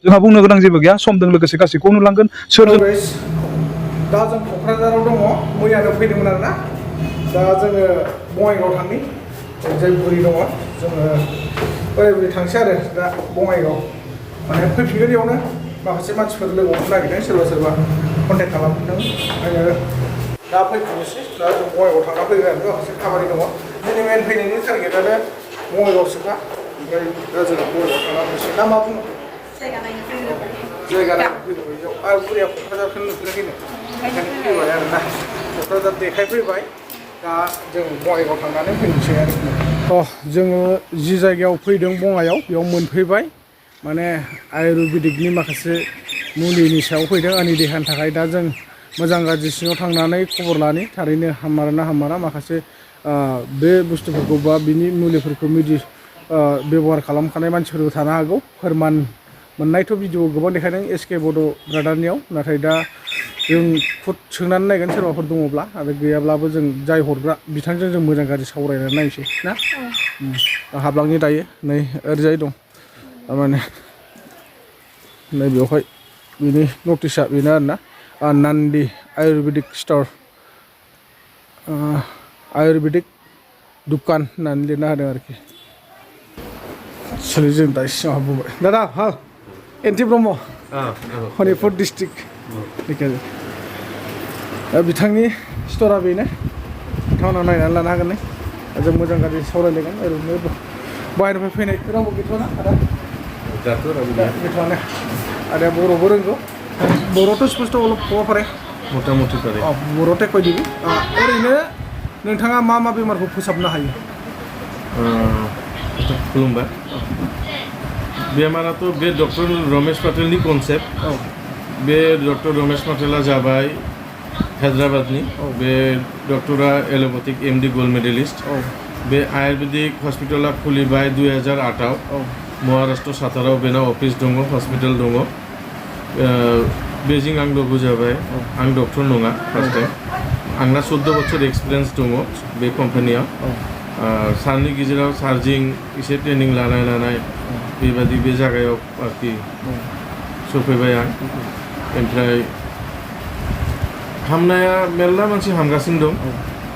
जोंहा बुंनो गोनां जेबो गैया समजों लोगोसे गासैखौ नुलांगोन सोरजों दा जों क'क्राझाराव दङ मैयानो फैदोंमोन आरोना दा जोङो बङाइगाव थांनि जाय बुरि दङ जोङो ओरै थांसै आरो दा बङाइगाव माने फैफिनगोन बेयावनो माखासे मानसिफोर लोगो हमनो नागिरदों सोरबा कन्टेक्ट खालामदों आङो दा फैफिननोसै दा जों बङाइगाव थांना फैगोन आरो माखासे खामानि दङ जोंनि मेन फैनायनि टारगेटआनो बङाइगावसोखा ओमफ्राय दा जों बङाइगाव थांना फैनोसै ना मा बुङो जायगा नायनो फैबाय आरो बुरिया क'क्राझारखौनो नुफेराखैनो ओंखायनो फैबाय आरोना क'क्राझार देखायफैबाय दा जों बङाइगाव थांनानै फैनोसै आरो जोङो जि जायगायाव फैदों बङाइयाव बेयाव मोनफैबाय माने आयुर्वेदिकनि माखासे मुलिनि सायाव फैदों आंनि देहानि थाखाय दा जों मोजां गाज्रि सिङाव थांनानै खबर लानि थारैनो हामारा हामारा माखासे बे बुस्थुफोरखौ बा बिनि मुलिफोरखौ बेबहार खालामखानाय मानसिफोरबो थानो हागौ फोरमान मोननायथ' भिडिअ गोबां देखायदों एसके बड' ब्रादारनियाव नाथाय दा जों खुद सोंनानै नायगोन सोरबाफोर दङब्ला आरो गैयाब्लाबो जों जाय हरग्रा बिथांजों जों मोजां गाज्रि सावरायनानै नायनोसै ना हाबलांनि दायो नै ओरैजाय दं थारमाने नै बेवहाय बिनि नटिसा बेनो आरोना नान्दि आयुर्वेदिक स्ट'र आयुर्वेदिक दुखान होननानै लिरना होदों आरोखि सोलि जों दा सिङाव हाबबोबाय दादा हा एन्टि ब्रह्म हनिपुर डिस्ट्रिक्ट दा बिथांनि स्ट'रा बेनो बिथांमोना नायनानै लानो हागोन नै जों मोजां गाज्रि सावरायलायगोन ओरैनो बाहेरनिफ्राय फैनाय रावबो गैथ'वाना आदा गैथ'वानो आदाया बर'बो रोंगौ बर'थ' स्पस्ट' अलप खबर पारे मथा मथि पारे बर'थे कयदिबि ओरैनो नोंथाङा मा मा बेमारखौ फोसाबनो हायो खुलुमबाय बेमाराथ' बे डक्टर रमेश पाटेलनि कनसेप्ट बे डक्टर रमेश पाटेला जाबाय हैदराबादनि बे डक्टरा एल'पेथिक एमडी गोल्ड मेडेलिस्ट बे आयुर्वेदिक हस्पिटाला खुलिबाय 2008आव महाराष्ट्र साताराव बेनाव अफिस दङ हस्पिटाल दङ बेजिं आं लोगो जाबाय आं डक्टर नङा फार्स्ट टाइम आंना 14 बोसोर एक्सपिरियेन्स दङ बे कम्पानियाव सारनि गेजेराव सार्जिं एसे ट्रेनिं लानाय बेबादि बे जायगायाव आरोखि सफैबाय आं ओमफ्राय हामनाया मेरला मानसि हामगासिनो दं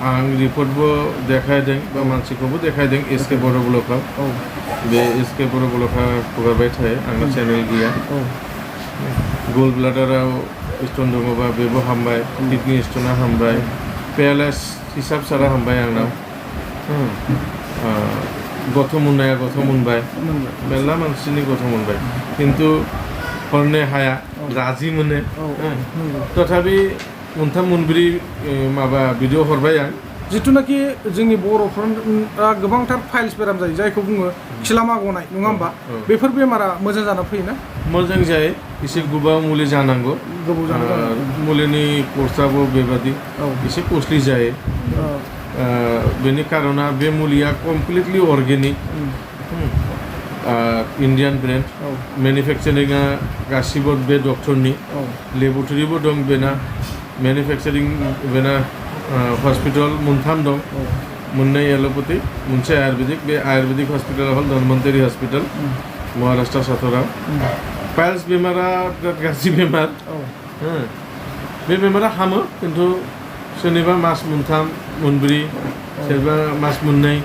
आं रिपर्टबो देखायदों बा मानसिखौबो देखायदों एसके बर' ब्लकआव बे एसके बर' ब्लकआ हगारबाय थायो आंना चेनेल गैया गल्ड ब्लाडाराव स्टन दङबा बेबो हामबाय किडनि स्टना हामबाय पेरालाइस हिसाब सारा हामबाय आंनाव गथ' मोननाया गथ' मोनबाय मेरला मानसिनि गथ' मोनबाय खिन्थु हरनो हाया राजि मोनो तथापि मोनथाम मोनब्रै माबा भिडिअ हरबाय आं जिथुनाखि जोंनि बर'फोरा गोबांथार फाइल्स बेराम जायो जायखौ बुङो खिलामा गनाय नङा होमबा बेफोर बेमारा मोजां जाना फैयोना मोजां जायो एसे गोबाव मुलि जानांगौ मुलिनि कर्सआबो बेबादि एसे कस्टलि जायो बेनि कारना बे मुलिया कमप्लिटलि अर्गेनिक इन्डियान ब्रेन्ड मेनुफेक्चारिंआ गासिबो बे डक्टरनि लेबरेटरिबो दं बेना मेनुफेक्चारिं बेना हस्पिटाल मोनथाम दं मोननै एल'पेथि मोनसे आयुर्वेदिक बे आयुर्वेदिक हस्पिटाला हल धन्वन्तरि हस्पिटाल महाराष्ट्र साताराव पाइल्स बेमारा बिराद गाज्रि बेमार बे बेमारा हामो खिन्थु सोरनिबा मास मोनथाम मोनब्रै सोरबा मास मोननै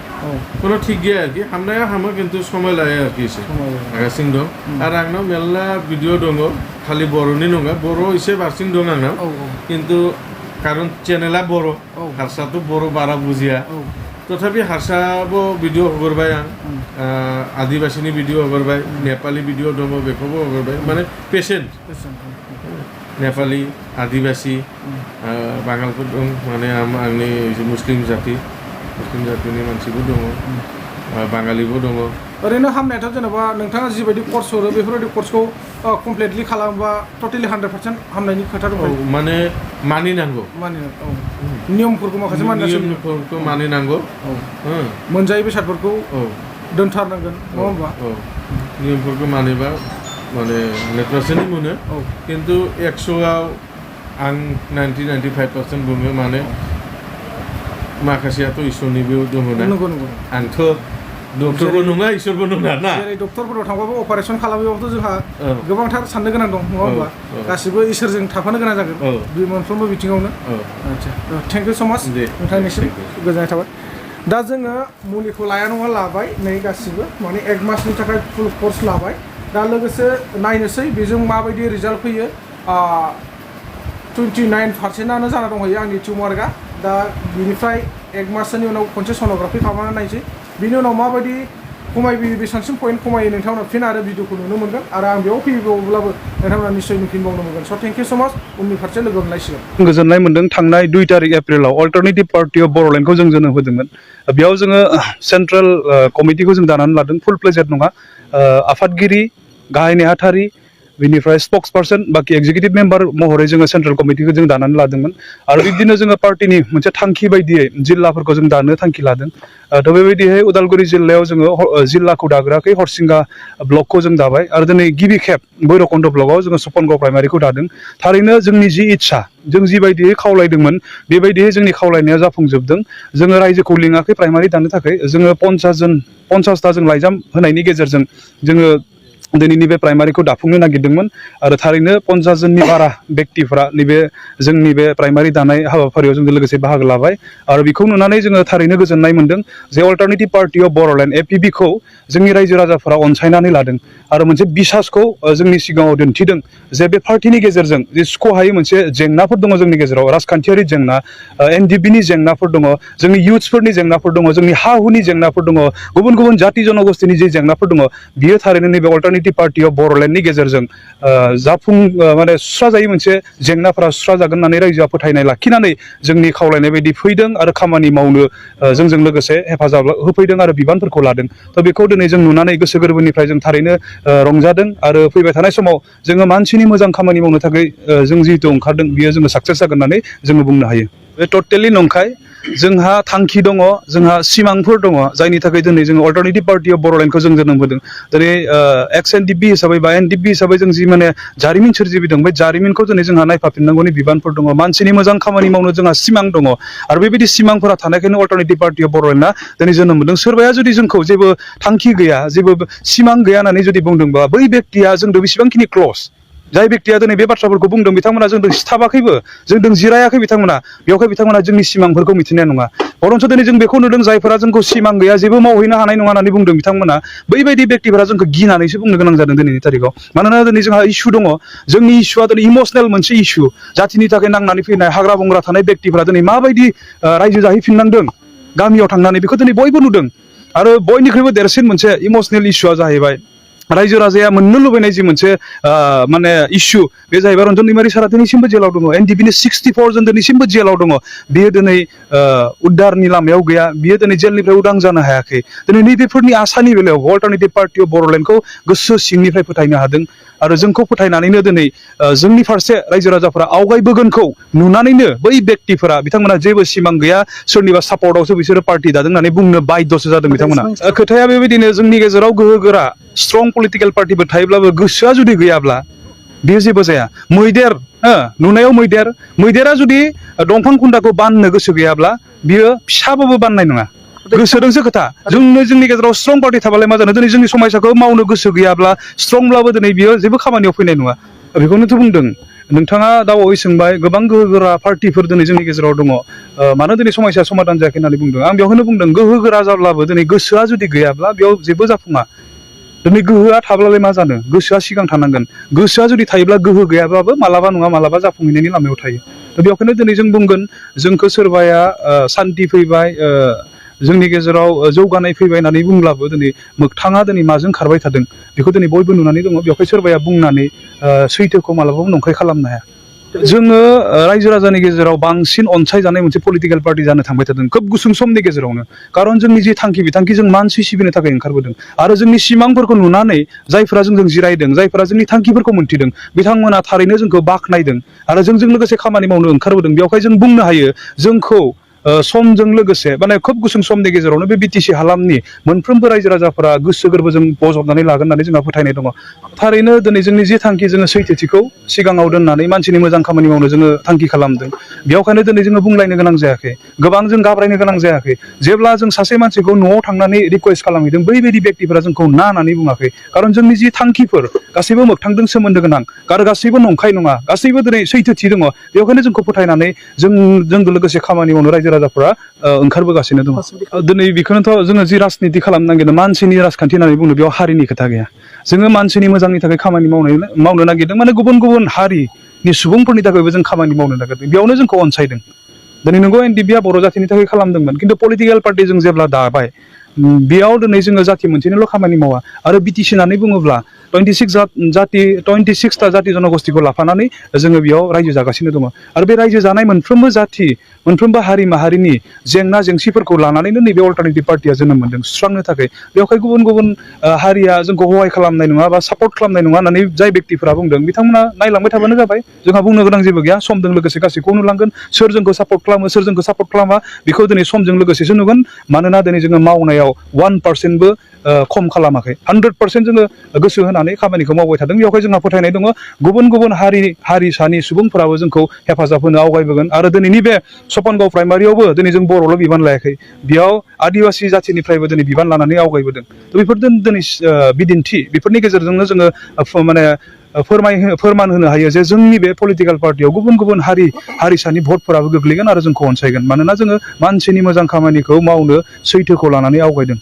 खुनु थिग गैया आरोखि हामनाया हामो खिन्थु समय लायो आरोखि एसे हागासिनो दं आरो आंनाव मेरला भिडिअ दङ खालि बर'नि नङा बर' एसे बांसिन दं आंनाव खिन्थु कारन चेनेला बर' हारसाथ' बर' बारा बुजिया तथापि हारसाबो भिडिअ हगारबाय आं आदिबासिनि भिडिअ हगारबाय नेपालि भिडिअ दङ बेखौबो हगारबाय माने पेसेन्ट नेपालि आदिबासि बाङालफोर दं माने आंनि मुस्लिम जातिनि मानसिबो दङ बाङालिबो दङ ओरैनो हामनायाथ' जेनेबा नोंथाङा जिबायदि कर्स हरो बेफोरबायदि कर्सखौ कमप्लिटलि खालामोबा टटेलि 100% हामनायनि खोथा दं माने मानिनांगौ नियमफोरखौ माखासे नियमफोरखौ मानिनांगौ मोनजायै बेसादफोरखौ दोनथारनांगोन नङा होमबा नियमफोरखौ मानिबा माने 100% मोनो खिन्थु 100आव आं 90-95% बुङो माने माखासेयाथ' इसोरनिबो दङ ना आंथ' डक्टरबो नङा इसोरबो नङा ना जेरै डक्टरफोराव थांबाबो अपारेसन खालामोबाबोथ' जोंहा गोबांथार साननो गोनां दं नङा होमबा गासिबो इसोरजों थाफानो गोनां जागोन बे मोनफ्रोमबो बिथिङावनो आदसा थेंक इउ स' माच नोंथांनिसिम गोजोननाय थाबाय दा जोङो मुलिखौ लाया नङा लाबाय नै गासिबो माने 1 मासनि थाखाय फुल कर्स लाबाय दा लोगोसे नायनोसै बेजों माबायदि रिजाल्ट फैयो 29%आनो जाना दंहैयो आंनि टिउमारआ दा बिनिफ्राय 1 मासनि उनाव खनसे सन'ग्राफि खालामनानै नायसै बिनि उनाव माबायदि खमायबोयो बेसेबांसिम पइन्ट खमायो नोंथांमोना फिन आरो भिडिअखौ नुनो मोनगोन आरो आं बेयाव फैबावब्लाबो नोंथांमोना निश्चय नुफिनबावनो मोनगोन स' थेंक इउ स' माच उननि फारसे लोगो मोनलायसिगोन गोजोननाय मोनदों थांनाय 2 तारिख एप्रिलाव अल्टारनेटिभ पार्टि अफ बर'लेण्डखौ जों जोनोम होदोंमोन बेयाव जोङो सेन्ट्रेल कमिटिखौ जों दानानै लादों फुल प्लेजेड नङा आफादगिरि गाहाय नेहाथारि बिनिफ्राय स्पक्स पार्सन बाखि एक्जिकिउटिभ मेम्बार महरै जोङो सेन्ट्रेल कमिटिखौ जों दानानै लादोंमोन आरो बिदिनो जोङो पार्टिनि मोनसे थांखि बायदियै जिल्लाफोरखौ जों दानो थांखि लादों थ' बेबायदिहाय उदालगुरि जिल्लायाव जोङो जिल्लाखौ दाग्राखै हरसिंगा ब्लकखौ जों दाबाय आरो दिनै गिबि खेब भैरबकुन्द ब्लकआव जोङो सपनगाव प्राइमारिखौ दादों थारैनो जोंनि जि इस्सा जों जिबायदियै खावलायदोंमोन बेबायदियै जोंनि खावलायनाया जाफुंजोबदों जोङो रायजोखौ लिङाखै प्राइमारि दानो थाखाय जोङो 50ता जों लाइजाम होनायनि गेजेरजों जोङो दिनैनि बे प्राइमारिखौ दाफुंनो नागिरदोंमन आरो थारैनो 50 जननि बारा व्यक्तिफ्रा नैबे जोंनि बे प्राइमारि दानाय हाबाफारियाव जोंजों लोगोसे बाहागो लाबाय आरो बेखौ नुनानै जोङो थारैनो गोजोननाय मोनदों जे alternative party of Bodoland APB खौ जोंनि रायजो राजाफोरा अनसायनानै लादों आरो मोनसे बिसासखौ जोंनि सिगाङाव दिन्थिदों जे बे पार्टिनि गेजेरजों जे सुख'हायै मोनसे जेंनाफोर दङ जोंनि गेजेराव राजखान्थियारि जेंना NDFB नि जेंनाफोर दङ जोंनि इयुथ्सफोरनि जेंनाफोर दङ जोंनि हा हुनि जेंनाफोर दङ गुबुन गुबुन जाति जनगोष्ठीनि जे जेंनाफोर दङ बियो थारैनो नैबे अल्टारनेटिभ पार्टि अफ बर'लेण्डनि गेजेरजों माने सुस्राजायै मोनसे जेंनाफोरा सुस्राजागोन होननानै रायजोआ फोथायनाय लाखिनानै जोंनि खावलायनाय बायदि फैदों आरो खामानि मावनो जोंजों लोगोसे हेफाजाब होफैदों आरो बिबानफोरखौ लादों थ' बेखौ दिनै जों नुनानै गोसो गोरबोनिफ्राय जों थारैनो रंजादों आरो फैबाय थानाय समाव जोङो मानसिनि मोजां खामानि मावनो थाखाय जों जिहेतु ओंखारदों बियो जोङो साक्सेस जागोन होननानै जोङो बुंनो हायो बे टटेलि नंखाय जोंहा थांखि दङ जोंहा सिमांफोर दङ जायनि थाखाय दिनै जोङो अल्टारनेटिभ पार्टि अफ बर'लेण्डखौ जों जोनोम होदों दिनै एक्स NDFB हिसाबै बा NDFB हिसाबै जों जि माने जारिमिन सोरजिबोदों बे जारिमिनखौ दिनै जोंहा नायफाफिननांगौनि बिबानफोर दङ मानसिनि मोजां खामानि मावनो जोंहा सिमां दङ आरो बेबायदि सिमांफोरा थानायखायनो अल्टारनेटिभ पार्टि अफ बर'लेण्डआ दिनै जोनोम मोनदों सोरबाया जुदि जोंखौ जेबो थांखि गैया जेबो सिमां गैया होननानै जुदि बुंदोंबा बै बेक्तिया जोंदो बेसेबांखिनि क्ल'ज जाय बेक्तिया दिनै बे बाथ्राफोरखौ बुंदों बिथांमोना जोंदों सिथाबाखैबो जोंदों जिरायाखै बिथांमोना बेवहाय बिथांमोना जोंनि सिमांफोरखौ मिथिनाय नङा बरन्स दिनै जों बेखौ नुदों जायफोरा जोंखौ सिमां गैया जेबो मावहैनो हानाय नङा होननानै बुंदों बिथांमोना बैबायदि बेक्तिफोरा जोंखौ गिनानैसो बुंनो गोनां जादों दिनैनि तारिखाव मानोना दिनै जोंहा इसु दङ जोंनि इसुआ दिनै इमसनेल मोनसे इसु जातिनि थाखाय नांनानै फैनाय हाग्रा बंग्रा थानाय बेक्तिफोरा दिनै माबायदि रायजो जाहैफिननांदों गामियाव थांनानै बेखौ दिनै बयबो नुदों आरो बयनिख्रुइबो देरसिन मोनसे इमसनेल इसुआ जाहैबाय रायजो राजाया मोननो लुबैनाय जि मोनसे माने इसु बे जाहैबाय रन्जन दैमारि सारा दिनैसिमबो जेलाव दङ NDFB नि 64 जन दिनैसिमबो जेलाव दङ बियो दिनै उद्धारनि लामायाव गैया बियो दिनै जेलनिफ्राय उदां जानो हायाखै दिनै नैबेफोरनि आसानि बेलायाव अल्टारनेटिभ पार्टि अफ बर'लेण्डखौ गोसो सिंनिफ्राय फोथायनो हादों आरो जोंखौ फोथायनानैनो दिनै जोंनि फारसे रायजो राजाफोरा आवगायबोगोनखौ नुनानैनो बै बेक्तिफोरा बिथांमोना जेबो सिमां गैया सोरनिबा सापर्टआवसो बिसोरो पार्टि दादों होननानै बुंनो बाध्यसो जादों बिथांमोना खोथाया बेबायदिनो जोंनि गेजेराव गोहोगोरा स्ट्रं पलिटिकेल पार्टिफोर थायोब्लाबो गोसोआ जुदि गैयाब्ला बेयो जेबो जाया मैदेर नुनायाव मैदेरा जुदि दंफां खुन्दाखौ बाननो गोसो गैयाब्ला बियो फिसाबाबो बाननाय नङा गोसोदोंसो खोथा जोंनि गेजेराव स्ट्रं पार्टि थाबालाय मा जानो दिनै जोंनि समायसाखौ मावनो गोसो गैयाब्ला स्ट्रंब्लाबो दिनै बियो जेबो खामानियाव फैनाय नङा बेखौनोथ' बुंदों नोंथाङा दाबावै सोंबाय गोबां गोहोगोरा पार्टिफोर दिनै जोंनि गेजेराव दङ मानो दिनै समस्या समाधान जायाखै होननानै बुंदों आं बेवहायनो बुंदों गोहोगोरा जाब्लाबो दिनै गोसोआ जुदि गैयाब्ला बेयाव जेबो जाफुङा दिनै गोहोआ थाब्लालाय मा जानो गोसोआ सिगां थानांगोन गोसोआ जुदि थायोब्ला गोहो गैयाब्लाबो मालाबा नङा मालाबा जाफुंहैनायनि लामायाव थायो दा बेवहायनो दिनै जों बुंगोन जोंखौ सोरबाया सान्ति फैबाय जोंनि गेजेराव जौगानाय फैबाय होननानै बुंब्लाबो दिनै मोगथाङा दिनै माजों खारबाय थादों बेखौ दिनै बयबो नुनानै दङ बेवहाय सोरबाया बुंनानै सैथोखौ मालाबाबो नंखाय खालामनो हाया जोङो रायजो राजानि गेजेराव बांसिन अनसायजानाय मोनसे पलिटिकेल पार्टि जानो थांबाय थादों खोब गुसुं समनि गेजेरावनो खारन जोंनि जि थांखि बिथांखि जों मानसि सिबिनो थाखाय ओंखारबोदों आरो जोंनि सिमांफोरखौ नुनानै जायफोरा जोंजों जिरायदों जायफोरा जोंनि थांखिफोरखौ मोनथिदों बिथांमोना थारैनो जोंखौ बाख्नायदों आरो जोंजों लोगोसे खामानि मावनो ओंखारबोदों बेवहाय जों बुंनो हायो जोंखौ समजों लोगोसे माने खोब गुसुं समनि गेजेरावनो बे बिटिसि हालामनि मोनफ्रोमबो रायजो राजाफोरा गोसो गोरबोजों बजबनानै लागोन होननानै जोंहा फोथायनाय दङ थारैनो दिनै जोंनि जि थांखि जोङो सैथोथिखौ सिगाङाव दोननानै मानसिनि मोजां खामानि मावनो जोङो थांखि खालामदों बेयावखायनो दिनै जोङो बुंलायनो गोनां जायाखै गोबां जों गाब्रायनो गोनां जायाखै जेब्ला जों सासे मानसिखौ न'आव थांनानै रिकुवेस्ट खालामहैदों बैबायदि व्यक्तिफोरा जोंखौ ना होननानै बुङाखै खारन जोंनि जि थांखिफोर गासैबो मोगथांजों सोमोन्दो गोनां आरो गासैबो नंखाय नङा गासैबो दिनै सैथोथि दङ बेवहायनो जोंखौ फोथायनानै जोंजों लोगोसे खामानि मावनो रायजो राजाफोरा ओंखारबोगासिनो दङ दिनै बेखौनोथ' जोङो जि राजनिति खालामनो नागिरदों मानसिनि राजखान्थि होननानै बुंनो बेयाव हारिनि खोथा गैया जोङो मानसिनि मोजांनि थाखाय खामानि मावनो नागिरदों माने गुबुन गुबुन हारिनि सुबुंफोरनि थाखायबो जों खामानि मावनो नागिरदों बेयावनो जोंखौ अनसायदों दिनै नंगौ एनडिएफबिआ बर' जाथिनि थाखाय खालामदोंमोन खिन्थु पलिटिकेल पार्टि जों जेब्ला दाबाय बेयाव दिनै जोङो जाथि मोनसेनिल' खामानि मावा आरो बिटिसि होननानै बुङोब्ला 26टा जाति जनगोष्ठीखौ लाफानानै जोङो बेयाव रायजो जागासिनो दङ आरो बे रायजो जानाय मोनफ्रोमबो जाथि मोनफ्रोमबो हारि माहारिनि जेंना जेंसिफोरखौ लानानैनो नैबे अल्टारनेटिभ पार्टिया जोनोम मोनदों सुस्रांनो थाखाय बेवहाय गुबुन गुबुन हारिया जोंखौ हहाय खालामनाय नङा बा सापर्ट खालामनाय नङा होननानै जाय व्यक्तिफोरा बुंदों बिथांमोना नायलांबाय थाबानो जाबाय जोंहा बुंनो गोनां जेबो गैया समजों लोगोसे गासैखौ नुलांगोन सोर जोंखौ सापर्ट खालामो सोर जोंखौ सापर्ट खालामा बेखौ दिनै समजों लोगोसेसो नुगोन मानोना दिनै जोङो मावनायाव 1%बो खम खालामाखै 100% जोङो गोसो होनानै खामानिखौ मावबाय थादों बेवहाय जोंहा फोथायनाय दङ गुबुन गुबुन हारिसानि सुबुंफोराबो जोंखौ हेफाजाब होनो आवगायबोगोन आरो दिनैनि बे सपनगाव प्राइमारियावबो दिनै जों बर'ल' बिबान लायाखै बेयाव आदिबासि जाथिनिफ्रायबो दिनै बिबान लानानै आवगायबोदों बेफोर दिनै बिदिन्थि बेफोरनि गेजेरजोंनो जोङो माने फोरमान होनो हायो जे जोंनि बे पलिटिकेल पार्टियाव गुबुन गुबुन हारिसानि भटफोराबो गोग्लैगोन आरो जोंखौ अनसायगोन मानोना जोङो मानसिनि मोजां खामानिखौ मावनो सैथोखौ लानानै आवगायदों